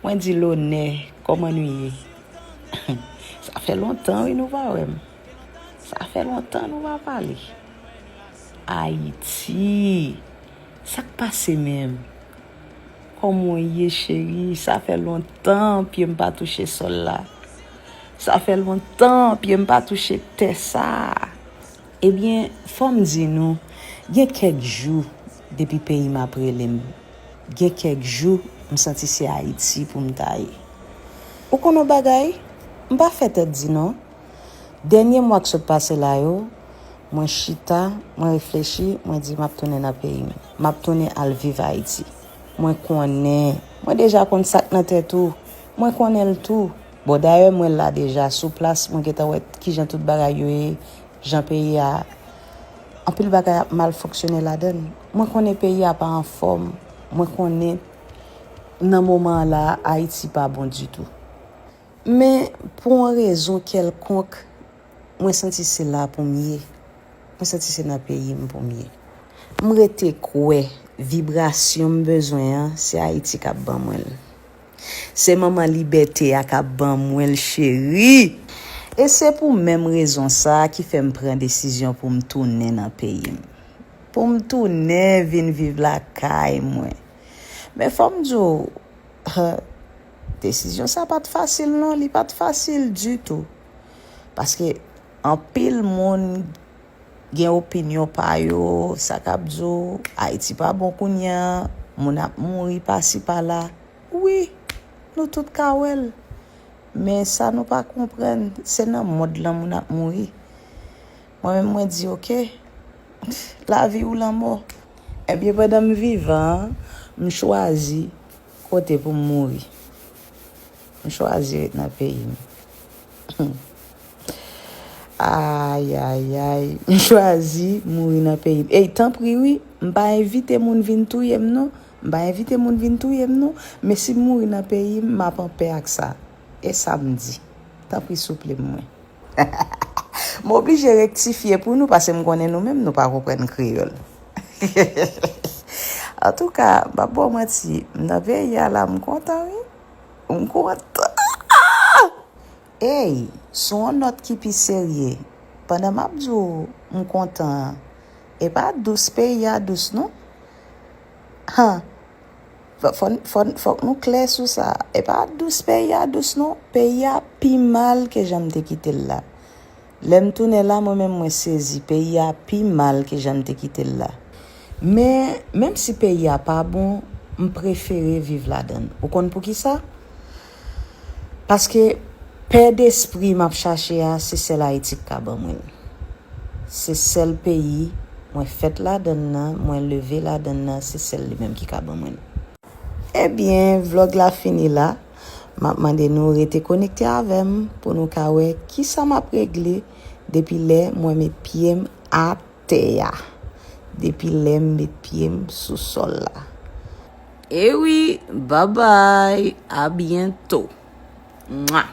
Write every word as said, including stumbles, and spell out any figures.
Mwen di, Lonè, kòman nou ye? Sa fè lontan, wi, nou pa wè m. Sa fè lontan nou pa pale. Ayiti, sa k pase menm? Kòman w ye, cheri? Sa fè lontan pye m pa touche sòl la. Sa fè lontan pye m pa touche tè sa. Ebyen, fò m di nou, gen kèk jou depi peyi m ap rele m. Gen kèk jou, m santi se Ayiti pou m ta ye. Ou konn yon bagay? M pa fè tèt di non. Dènye mwa k sot pase la yo, mwen chita, mwen reflechi, mwen di m ap tounen nan peyi m. M ap tounen al viv Ayiti. Mwen konnen, mwen deja konn sa k nan tèt ou. Mwen konnen l tou. Bon, dayè, mwen la deja, sou plas, mwen gentan wè kijan tout bagay yo ye, jan peyi a, anpil bagay ap mal fonksyone ladan l. Mwen konnen peyi a pa anfòm. Mwen konnen nan moman an la, Ayiti pa bon ditou. Men, pou yon rezon kèlkonk, mwen santi se la pou m ye. Mwen santi se nan peyi m pou m ye. M rete kwè vibrasyon m bezwen an, se Ayiti k ap ban mwen l. Se manman libète a k ap ban mwen l, cheri. E se pou menm rezon sa a ki fè m pran desizyon pou m tounen nan peyi m. Pou m tounen vin viv lakay mwen. Men fò m di w, desizyon sa pa t fasil non, li pa t fasil ditou. Paske anpil moun gen opinyon pa yo, sa k ap di w, Ayiti pa bon kounye a, moun ap mouri pasi pala. Wi, nou tout ka wè l. Men sa nou pa konprann, se nan mond lan moun ap mouri. Mwen menm mwen di, oke, lavi ou lanmò. Ebyen, pandan m vivan an, m chwazi kote pou m mouri. M chwazi ret nan peyi m. Ayayay, m chwazi mouri nan peyi m. Ey, tanpri wi, m pa envite moun vin touye m non. M pa envite moun vin touye m non. Men si m mouri nan peyi m, m ap anpè ak sa. E sa m di. Tanpri souple m mwen. M oblije rektifye pou nou, paske m konnen nou menm nou pa konprann kreyòl. Antouka, m p ap ba w manti, m nan peyi a la, m kontan wi. M kontan. Ey, sou yon nòt ki pi serye, pandan m ap di w m kontan an, e pa dous peyi a dous non. Han, fò, fò, fò, fòk nou klè sou sa. E pa dous peyi a dous non. Peyi a pi mal ke jan m te kite l la. Lè m tounen la, mwen menm mwen sezi. Peyi a pi mal ke jan m te kite l la. Men, menm si peyi a pa bon, m prefere viv ladan l. Ou konn poukisa? Paske pè despri m ap chache a, se sèl Ayiti k ka ban mwen l. Se sèl peyi mwen fèt ladan l nan, mwen leve ladan l nan, se sèl li menm ki ka ban mwen l. Ebyen, vlòg la fini la. M ap mande nou rete konekte avè m pou nou ka wè kisa m ap regle depi lè mwen met pye m atè a. Depi lè m met pye m sou sòl la. E wi, babay, a byento. Mwa.